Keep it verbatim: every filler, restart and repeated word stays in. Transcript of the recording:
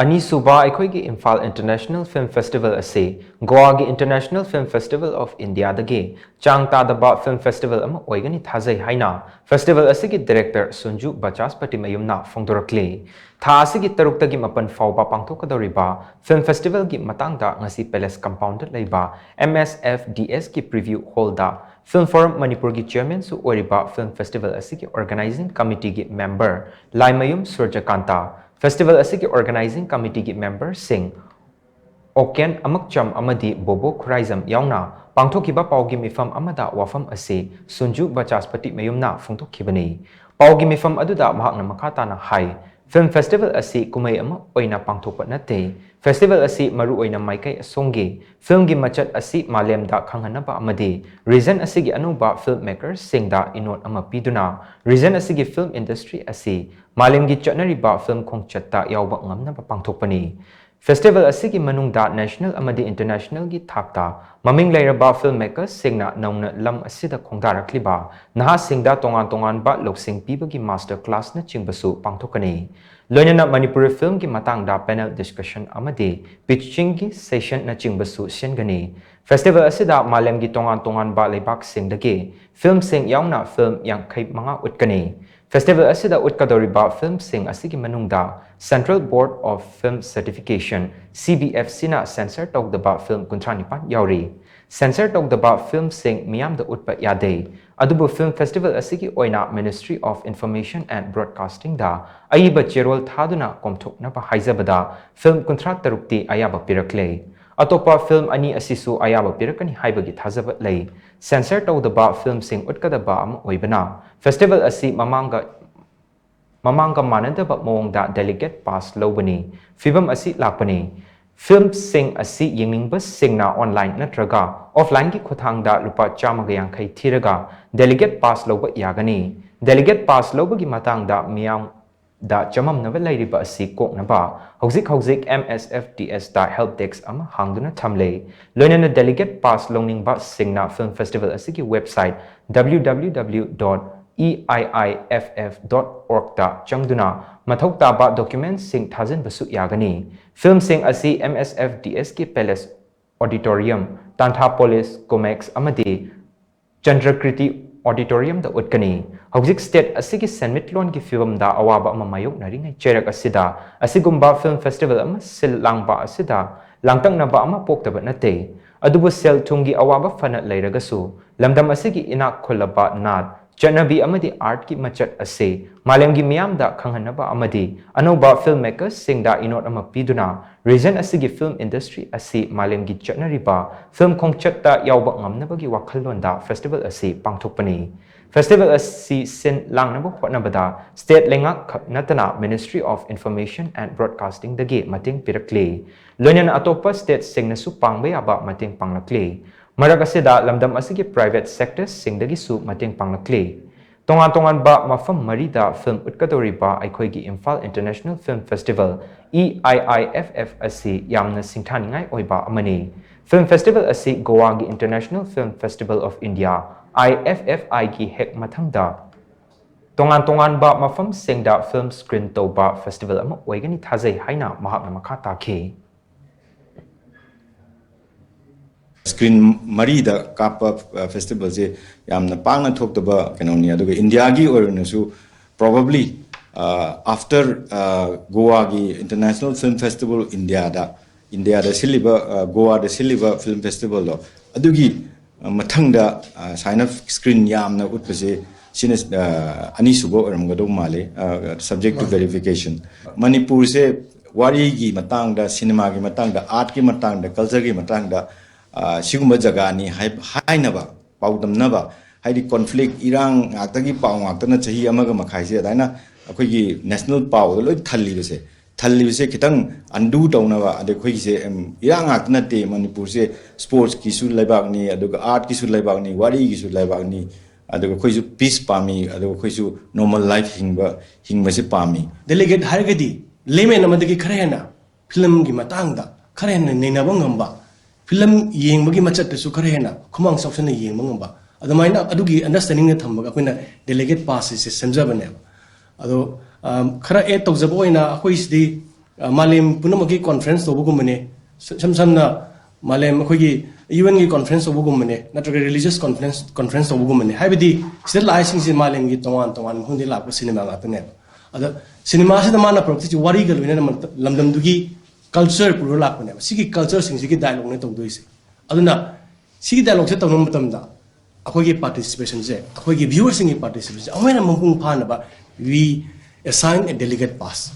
ꯑꯅꯤꯁꯨꯕ, ꯑꯩꯈꯣꯏꯒꯤ Imphal International Film Festival ꯑꯁꯤ ꯒꯣꯋꯥꯒꯤ International Film Festival of Indiaꯗꯒꯤ ꯆꯥꯡ ꯇꯥꯗꯕ film festival ꯑꯃ ꯑꯣꯏꯒꯅꯤ ꯊꯥꯖꯩ ꯍꯥꯏꯅ festival ꯑꯁꯤꯒꯤ director ꯁꯨꯟꯖꯨ ꯕꯆꯥꯁꯄꯇꯤ ꯃꯌꯨꯝꯅ ꯐꯣꯡꯗꯣꯔꯛꯂꯤ꯫ ꯊꯥ ꯑꯁꯤꯒꯤ ꯇꯔꯨꯛꯇꯒꯤ ꯃꯥꯄꯟ ꯐꯥꯎꯕ ꯄꯥꯡꯊꯣꯛꯀꯗꯧꯔꯤꯕ film festivalꯒꯤ ꯃꯇꯥꯡꯗ ꯉꯁꯤ Palace Compoundꯗ ꯂꯩꯕ M S F D Sꯀꯤ preview hallꯗ Film Forum ꯃꯅꯤꯄꯨꯔꯒꯤ chairmanꯁꯨ ꯑꯣꯏꯔꯤꯕ film festival ꯑꯁꯤꯒꯤ organizing committeeꯒꯤ member ꯂꯥꯏꯃꯌꯨꯝ ꯁꯨꯔꯖꯀꯥꯟꯇ, festival ꯑꯁꯤꯒꯤ organizing committeeꯒꯤ memberꯁꯤꯡ ꯑꯣꯀꯦꯟ ꯑꯃꯛꯆꯝ ꯑꯃꯗꯤ ꯕꯣꯕꯣ ꯈꯨꯔꯥꯏꯖꯝ ꯌꯥꯎꯅ ꯄꯥꯡꯊꯣꯛꯈꯤꯕ ꯄꯥꯎꯒꯤ ꯃꯤꯐꯝ ꯑꯃꯗ ꯋꯥꯐꯝ ꯑꯁꯤ ꯁꯨꯟꯖꯨ ꯕꯆꯥꯁꯄꯇꯤ ꯃꯌꯨꯝꯅ ꯐꯣꯡꯗꯣꯛꯈꯤꯕꯅꯤ꯫ ꯄꯥꯎꯒꯤ ꯃꯤꯐꯝ ꯑꯗꯨꯗ ꯃꯍꯥꯛꯅ ꯃꯈꯥ ꯇꯥꯅ ꯍꯥꯏ, film festival ꯑꯁꯤ ꯀꯨꯝꯍꯩ ꯑꯃ ꯑꯣꯏꯅ ꯄꯥꯡꯊꯣꯛꯄ ꯅꯠꯇꯦ꯫ Festival ꯑꯁꯤ ꯃꯔꯨꯑꯣꯏꯅ ꯃꯥꯏꯀꯩ ꯑꯁꯣꯝꯒꯤ filmꯒꯤ ꯃꯆꯠ ꯑꯁꯤ ꯃꯥꯂꯦꯝꯗ ꯈꯪꯍꯟꯅꯕ ꯑꯃꯗꯤ region ꯑꯁꯤꯒꯤ ꯑꯅꯧꯕ filmmakerꯁꯤꯡꯗ ꯏꯅꯣꯠ ꯑꯃ ꯄꯤꯗꯨꯅ region ꯑꯁꯤꯒꯤ film industry ꯑꯁꯤ ꯃꯥꯂꯦꯝꯒꯤ ꯆꯠꯅꯔꯤꯕ film ꯈꯣꯡꯆꯠꯇ ꯌꯥꯎꯕ ꯉꯝꯅꯕ ꯄꯥꯡꯊꯣꯛꯄꯅꯤ꯫ Festival ꯑꯁꯤꯒꯤ ꯃꯅꯨꯡꯗ national ꯑꯃꯗꯤ internationalꯒꯤ ꯊꯥꯛꯇ ꯃꯃꯤꯡ ꯂꯩꯔꯕ filmmakerꯁꯤꯡꯅ ꯅꯧꯅ ꯂꯝ ꯑꯁꯤꯗ ꯈꯣꯡꯗꯥꯔꯛꯂꯤꯕ ꯅꯍꯥꯁꯤꯡꯗ ꯇꯣꯉꯥꯟ ꯇꯣꯉꯥꯟꯕ ꯂꯧꯁꯤꯡ ꯄꯤꯕꯒꯤ master classꯅꯆꯤꯡꯕꯁꯨ ꯄꯥꯡꯊꯣꯛꯀꯅꯤ꯫ ꯂꯣꯏꯅꯅ ꯃꯅꯤꯄꯨꯔꯤ filmꯒꯤ ꯃꯇꯥꯡꯗ panel discussion ꯑꯃꯗꯤ pitchingꯒꯤ sessionꯅꯆꯤꯡꯕꯁꯨ ꯁꯤꯟꯒꯅꯤ꯫ Festival ꯑꯁꯤꯗ ꯃꯥꯂꯦꯝꯒꯤ ꯇꯣꯉꯥꯟ ꯇꯣꯉꯥꯟꯕ ꯂꯩꯕꯥꯛꯁꯤꯡꯗꯒꯤ filmꯁꯤꯡ ꯌꯥꯎꯅ film ꯌꯥꯡꯈꯩ ꯃꯉꯥ ꯎꯠꯀꯅꯤ꯫ Festival ꯑꯁꯤꯗ ꯎꯠꯀꯗꯧꯔꯤꯕ filmꯁꯤꯡ ꯑꯁꯤꯒꯤ ꯃꯅꯨꯡꯗ Central Board of Film Certification, C B F Cꯅ censor ꯇꯧꯗꯕ film ꯀꯨꯟꯊ꯭ꯔꯥ ꯅꯤꯄꯥꯟ ꯌꯥꯎꯔꯤ꯫ Censor ꯇꯧꯗꯕ filmꯁꯤꯡ ꯃꯤꯌꯥꯝꯗ ꯎꯠꯄ ꯌꯥꯗꯦ꯫ ꯑꯗꯨꯕꯨ film festival ꯑꯁꯤꯒꯤ ꯑꯣꯏꯅ Ministry of Information and Broadcastingꯗ ꯑꯏꯕ ꯆꯦꯔꯣꯜ ꯊꯥꯗꯨꯅ ꯀꯣꯝꯊꯣꯛꯅꯕ ꯍꯥꯏꯖꯕꯗ film ꯀꯨꯟꯊ꯭ꯔꯥ ꯇꯔꯨꯛꯇꯤ ꯑꯌꯥꯕ ꯄꯤꯔꯛꯂꯦ꯫ ꯑꯇꯣꯞꯄ film ꯑꯅꯤ ꯑꯁꯤꯁꯨ ꯑꯌꯥꯕ ꯄꯤꯔꯛꯀꯅꯤ ꯍꯥꯏꯕꯒꯤ ꯊꯥꯖꯕ ꯂꯩ꯫ Censor ꯇꯧꯗꯕ filmꯁꯤꯡ ꯎꯠꯀꯗꯕ ꯑꯃ ꯑꯣꯏꯕꯅ festival ꯑꯁꯤ ꯃꯃꯥꯡꯒ, ꯃꯃꯥꯡꯒ ꯃꯥꯟꯅꯗꯕ ꯃꯑꯣꯡꯗ delegate pass ꯂꯧꯕꯅꯤ꯫ ꯐꯤꯚꯝ ꯑꯁꯤ ꯂꯥꯛꯄꯅꯤ꯫ Filmꯁꯤꯡ ꯑꯁꯤ ꯌꯦꯡꯅꯤꯡꯕꯁꯤꯡꯅ online ꯅꯠꯇ꯭ꯔꯒ offlineꯒꯤ ꯈꯨꯠꯊꯥꯡꯗ ꯂꯨꯄꯥ ꯆꯥꯝꯃꯒ ꯌꯥꯡꯈꯩ ꯊꯤꯔꯒ delegate pass ꯂꯧꯕ ꯌꯥꯒꯅꯤ꯫ Delegate pass ꯂꯧꯕꯒꯤ ꯃꯇꯥꯡꯗ ꯃꯤꯌꯥꯝ ꯗ ꯆꯃꯝꯅꯕ ꯂꯩꯔꯤꯕ ꯑꯁꯤ ꯀꯣꯛꯅꯕ ꯍꯧꯖꯤꯛ ꯍꯧꯖꯤꯛ M S F D Sꯇ help desk ꯑꯃ ꯍꯥꯡꯗꯨꯅ ꯊꯝꯂꯦ꯫ ꯂꯣꯏꯅꯅ delegate pass ꯂꯧꯅꯤꯡꯕꯁꯤꯡꯅ film festival ꯑꯁꯤꯒꯤ website W W W dot E I I F F dot org ꯇ ꯆꯪꯗꯨꯅ ꯃꯊꯧ ꯇꯥꯕ document ꯁꯤꯡ ꯊꯥꯖꯤꯟꯕꯁꯨ ꯌꯥꯒꯅꯤ꯫ Film ꯁꯤꯡ ꯑꯁꯤ M S F D S ꯀꯤ Palace Auditorium, Tanthapolis, Comax ꯑꯃꯗꯤ Chandrakriti Auditorium ꯗ ꯎꯠꯀꯅꯤ꯫ ꯍꯧꯖꯤꯛ state ꯑꯁꯤꯒꯤ ꯁꯦꯟꯃꯤꯠꯂꯣꯟꯒꯤ ꯐꯤꯕꯝꯗ ꯑꯋꯥꯕ ꯑꯃ ꯃꯥꯌꯣꯛꯅꯔꯤꯉꯩ ꯆꯩꯔꯛ ꯑꯁꯤꯗ ꯑꯁꯤꯒꯨꯝꯕ film festival ꯑꯃ ꯁꯤꯜ ꯂꯥꯡꯕ ꯑꯁꯤꯗ ꯂꯥꯡꯇꯛꯅꯕ ꯑꯃ ꯄꯣꯛꯇꯕ ꯅꯠꯇꯦ꯫ ꯑꯗꯨꯕꯨ ꯁꯦꯜ ꯊꯨꯝꯒꯤ ꯑꯋꯥꯕ ꯐꯅ ꯂꯩꯔꯒꯁꯨ ꯂꯝꯗꯝ ꯑꯁꯤꯒꯤ ꯏꯅꯥꯛ ꯈꯨꯜꯂꯕ ꯅꯥꯠ, ꯆꯠꯅꯕꯤ ꯑꯃꯗꯤ art ꯀꯤ ꯃꯆꯠ ꯑꯁꯤ ꯃꯥꯂꯦꯝꯒꯤ ꯃꯤꯌꯥꯝꯗ ꯈꯪꯍꯟꯅꯕ ꯑꯃꯗꯤ ꯑꯅꯧꯕ film makers ꯁꯤꯡꯗ ꯏꯅꯣꯠ ꯑꯃ ꯄꯤꯗꯨꯅ region ꯑꯁꯤꯒꯤ film industry ꯑꯁꯤ ꯃꯥꯂꯦꯝꯒꯤ ꯆꯠꯅꯔꯤꯕ film ꯈꯣꯡꯆꯠꯇ ꯌꯥꯎꯕ ꯉꯝꯅꯕꯒꯤ ꯋꯥꯈꯜꯂꯣꯟꯗ festival ꯑꯁꯤ ꯄꯥꯡꯊꯣꯛꯄꯅꯤ꯫ Festival ꯑꯁꯤ ꯁꯤꯟ ꯂꯥꯡꯅꯕ ꯍꯣꯠꯅꯕꯗ state ꯂꯩꯉꯥꯛ ꯈꯛ ꯅꯠꯇꯅ Ministry of Information and Broadcasting ꯗꯒꯤ ꯃꯇꯦꯡ ꯄꯤꯔꯛꯂꯤ꯫ ꯂꯣꯏꯅꯅ ꯑꯇꯣꯞꯄ state ꯁꯤꯡꯅꯁꯨ ꯄꯥꯡꯕ ꯌꯥꯕ ꯃꯇꯦꯡ ꯄꯥꯡꯂꯛꯂꯤ꯫ ꯃꯔꯛ ꯑꯁꯤꯗ ꯂꯝꯗꯝ ꯑꯁꯤꯒꯤ private sectors ꯁꯤꯡꯗꯒꯤꯁꯨ ꯃꯇꯦꯡ ꯄꯥꯡꯂꯛꯂꯤ꯫ ꯇꯣꯉꯥꯟ ꯇꯣꯉꯥꯟꯕ ꯃꯐꯝ ꯃꯔꯤꯗ film ꯎꯠꯀꯗꯧꯔꯤꯕ ꯑꯩꯈꯣꯏꯒꯤ Imphal International Film Festival, E I I F F, ꯑꯁꯤ ꯌꯥꯝꯅ ꯁꯤꯡꯊꯥꯅꯤꯡꯉꯥꯏ ꯑꯣꯏꯕ ꯑꯃꯅꯤ꯫ Film festival ꯑꯁꯤ ꯒꯣꯋꯥꯒꯤ International Film Festival of India, I F F I ꯒꯤ ꯍꯦꯛ ꯃꯊꯪꯗ ꯇꯣꯉꯥꯟ ꯇꯣꯉꯥꯟꯕ ꯃꯐꯝꯁꯤꯡꯗ film screen ꯇꯧꯕ festival ꯑꯃ ꯑꯣꯏꯒꯅꯤ ꯊꯥꯖꯩ ꯍꯥꯏꯅ ꯃꯍꯥꯛꯅ ꯃꯈꯥ ꯇꯥꯈꯤ꯫ Screen ꯃꯔꯤꯗ ꯀꯥꯞꯄ festival ꯁꯦ ꯌꯥꯝꯅ ꯄꯥꯛꯅ ꯊꯣꯛꯇꯕ ꯀꯩꯅꯣꯅꯤ꯫ ꯑꯗꯨꯒ ꯏꯟꯗꯤꯌꯥꯒꯤ ꯑꯣꯏꯅꯁꯨ probably after ꯒꯣꯋꯥꯒꯤ International Film Festival India ꯗ, ꯏꯟꯗꯤꯌꯥꯗ ꯁꯤꯜꯂꯤꯕ, ꯒꯣꯋꯥꯗ ꯁꯤꯜꯂꯤꯕ film festival ꯗꯣ, ꯑꯗꯨꯒꯤ ꯃꯊꯪꯗ ꯁꯨꯃꯥꯏꯅ screen ꯌꯥꯝꯅ ꯎꯠꯄꯁꯦ ꯁꯤꯅ ꯑꯅꯤꯁꯨꯕ ꯑꯣꯏꯔꯝꯒꯗꯧ ꯃꯥꯜꯂꯤ, subject to verification꯫ ꯃꯅꯤꯄꯨꯔꯁꯦ ꯋꯥꯔꯤꯒꯤ ꯃꯇꯥꯡꯗ, ꯁꯤꯅꯦꯃꯥꯒꯤ ꯃꯇꯥꯡꯗ, art ꯀꯤ ꯃꯇꯥꯡꯗ, culture ꯒꯤ ꯃꯇꯥꯡꯗ ꯁꯤꯒꯨꯝꯕ ꯖꯒꯥꯅꯤ ꯍꯥꯏꯅꯕ, ꯄꯥꯎꯗꯝꯅꯕ, ꯍꯥꯏꯗꯤ conflict, ꯏꯔꯥꯡ ꯉꯥꯛꯇꯒꯤ ꯄꯥꯎ ꯉꯥꯛꯇꯅ ꯆꯍꯤ ꯑꯃꯒ ꯃꯈꯥꯏꯁꯦ ꯑꯗꯨꯃꯥꯏꯅ ꯑꯩꯈꯣꯏꯒꯤ national ꯄꯥꯎꯗ ꯂꯣꯏ ꯊꯜꯂꯤꯕꯁꯦ, ꯊꯜꯂꯤꯕꯁꯦ ꯈꯤꯇꯪ undo ꯇꯧꯅꯕ꯫ ꯑꯗ ꯑꯩꯈꯣꯏꯒꯤꯁꯦ ꯏꯔꯥꯡ ꯉꯥꯛꯇ ꯅꯠꯇꯦ, ꯃꯅꯤꯄꯨꯔꯁꯦ sports ꯀꯤꯁꯨ ꯂꯩꯕꯥꯛꯅꯤ, ꯑꯗꯨꯒ art ꯀꯤꯁꯨ ꯂꯩꯕꯥꯛꯅꯤ, ꯋꯥꯔꯤꯒꯤꯁꯨ ꯂꯩꯕꯥꯛꯅꯤ, ꯑꯗꯨꯒ ꯑꯩꯈꯣꯏꯁꯨ peace ꯄꯥꯝꯃꯤ, ꯑꯗꯨꯒ ꯑꯩꯈꯣꯏꯁꯨ normal life ꯍꯤꯡꯕ, ꯍꯤꯡꯕꯁꯦ ꯄꯥꯝꯃꯤ꯫ Delegate ꯍꯥꯏꯔꯒꯗꯤ layman ꯑꯃꯗꯒꯤ ꯈꯔ ꯍꯦꯟꯅ film ꯒꯤ ꯃꯇꯥꯡꯗ ꯈꯔ ꯍꯦꯟꯅ ꯅꯩꯅꯕ ꯉꯝꯕ, film ꯌꯦꯡꯕꯒꯤ ꯃꯆꯠꯇꯁꯨ ꯈꯔ ꯍꯦꯟꯅ ꯈꯨꯃꯥꯡ ꯆꯥꯎꯁꯤꯟꯅ ꯌꯦꯡꯕ ꯉꯝꯕ, ꯑꯗꯨꯃꯥꯏꯅ ꯑꯗꯨꯒꯤ ꯑꯟꯗꯔꯁ꯭ꯇꯦꯟꯗꯤꯡꯗ ꯊꯝꯃꯒ ꯑꯩꯈꯣꯏꯅ ꯗꯦꯂꯤꯒꯦꯠ ꯄꯥꯁꯁꯦ ꯁꯦꯝꯖꯕꯅꯦꯕ꯫ ꯑꯗꯣ ꯑꯝ, ꯈꯔ ꯑꯦꯗ ꯇꯧꯖꯕ ꯑꯣꯏꯅ ꯑꯩꯈꯣꯏꯁꯤꯗꯤ ꯑ, ꯃꯥꯂꯦꯝ ꯄꯨꯝꯅꯃꯛꯀꯤ ꯀꯣꯟꯐ꯭ꯔꯦꯟꯁ ꯇꯧꯕꯒꯨꯝꯕꯅꯦ꯫ ꯁ- ꯏꯁꯝ ꯁꯝꯅ ꯃꯥꯂꯦꯝ ꯑꯩꯈꯣꯏꯒꯤ ꯌꯨ ꯑꯦꯟꯒꯤ ꯀꯣꯟꯐ꯭ꯔꯦꯟꯁ ꯇꯧꯕꯒꯨꯝꯕꯅꯦ, ꯅꯠꯇ꯭ꯔꯒ ꯔꯤꯂꯤꯖꯤꯌꯁ ꯀꯣꯟꯐ꯭ꯔꯦꯟꯁ ꯀꯣꯟꯐ꯭ꯔꯦꯟꯁ ꯇꯧꯕꯒꯨꯝꯕꯅꯦ꯫ ꯍꯥꯏꯕꯗꯤ ꯁꯤꯗ ꯂꯥꯛꯏꯁꯤꯡꯁꯦ ꯃꯥꯂꯦꯝꯒꯤ ꯇꯣꯉꯥꯟ ꯇꯣꯉꯥꯟꯕ ꯃꯐꯝꯗꯒꯤ ꯂꯥꯛꯄ ꯁꯤꯅꯦꯃꯥ ꯉꯥꯛꯇꯅꯦꯕ꯫ ꯑꯗ ꯁꯤꯅꯦꯃꯥꯁꯤꯗ ꯃꯥꯅ ꯄꯨꯔꯛꯇꯣꯏꯁꯤ ꯋꯥꯔꯤꯒ ꯂꯣꯏꯅꯅ ꯃ- ꯂꯝꯗꯝꯗꯨꯒꯤ ꯀꯜꯆꯔ ꯄꯨꯔ ꯂꯥꯛꯄꯅꯦꯕ꯫ ꯁꯤꯒꯤ ꯀꯜꯆꯔꯁꯤꯡꯁꯤꯒꯤ ꯗꯥꯏꯂꯣꯛꯅꯦ ꯇꯧꯗꯣꯏꯁꯦ꯫ ꯑꯗꯨꯅ ꯁꯤꯒꯤ ꯗꯥꯏꯂꯣꯛꯁꯦ ꯇꯧꯅꯕ ꯃꯇꯝꯗ ꯑꯩꯈꯣꯏꯒꯤ ꯄꯥꯔꯇꯤꯁꯤꯄꯦꯁꯟꯁꯦ, ꯑꯩꯈꯣꯏꯒꯤ ꯚ꯭ꯌꯨꯋꯔꯁꯤꯡꯒꯤ ꯄꯥꯔꯇꯤꯁꯤꯄꯦꯁꯟꯁꯦ ꯑꯃꯨꯛ ꯍꯦꯟꯅ ꯃꯄꯨꯡ ꯐꯥꯅꯕ we assign a delegate pass꯫